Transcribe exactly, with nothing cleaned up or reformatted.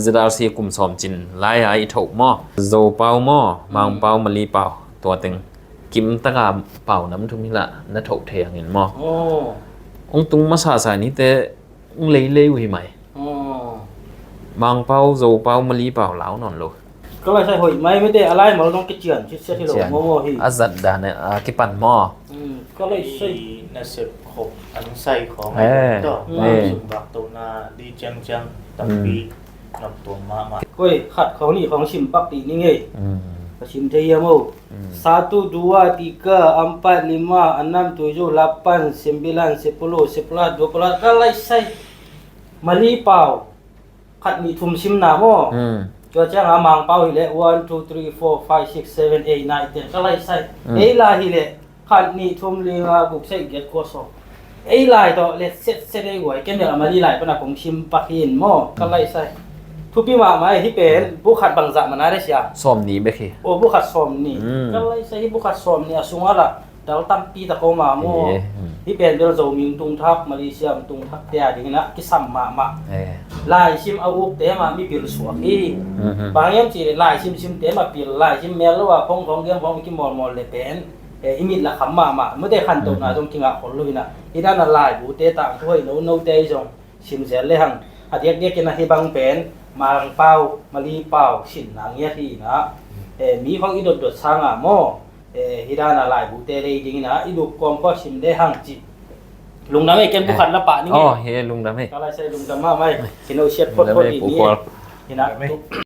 ZRC kum sawm cin lai-a i thoh maw? Zopau maw, Mangpau, Malipau, tua teng kimtaka pau nam thum hi lah na thoh thei hangin maw? Hong tung masasa nite hong leilei uh hi mai. Mangpau, Zopau, Malipau lau nawn lo. Ka laisai hoih mai mite a laimal dong kician sitset hi lo maw hi. A zat dan a kipan maw? Ka laisai. Nasep khop an sai khawng a dong tawh. Sum bak tona di ciangciang tampi nop tuam mahmah. Koi khat khawng nih khawng sim pak dih ni ngei. Ka sim thei hiam o. Satu, dua, tiga, empat, lima, enam, tujuh, lapan, sembilan, sepuluh, sebelas, dua belas. Ka laisai. Malipau. Khat nih thum simna maw? Tua cianga Mangpau hileh one, two, three, four, five, six, seven, eight, nine, ten. Ka laisai. Ei lai hileh khat nih thum li nga guk sei giat kua sawm. Ei lai tawh let setset ei guai. Ken bel a Mali lai pana kong sim pak hi in maw? Ka laisai. Thupi mahmah hi pen. Bu khat bangzah mana le sia? Sawm nih bek hi. O, bu khat sawm nih. Ka laisai hi bu khat sawm nih a sungah lah dal tampi tak om a maw? Hi pen bel Zomi tung thak, Malaysia tung thak te a dingin a kisam mahmah. Laisim a ukte mah mipil suak hi. Bang hiam cih leh laisim simte mah pil, laisim mel lo a phone khawng, game khawng i kimawlmawl le pen i mit la kham mahmah. Mute khantohna zong kingah khol lo hi na. Hi dan a laibute tangthu hoih nonote i zong sim zel le hang. A diakdiakin a hi bang pen Mangpau, Malipau sinna ngiat hi na. Mi khawng i dotdot sanga maw? Hi dan a laibute lei dingin a i luk kawm khua sim le hang cih. Lungdam ei, ken bu khat la pah ni ngei. Aw, hi lungdam ei. Ka laisai lungdam mahmah ei. Hi no siat photphot hi ni. Hi na.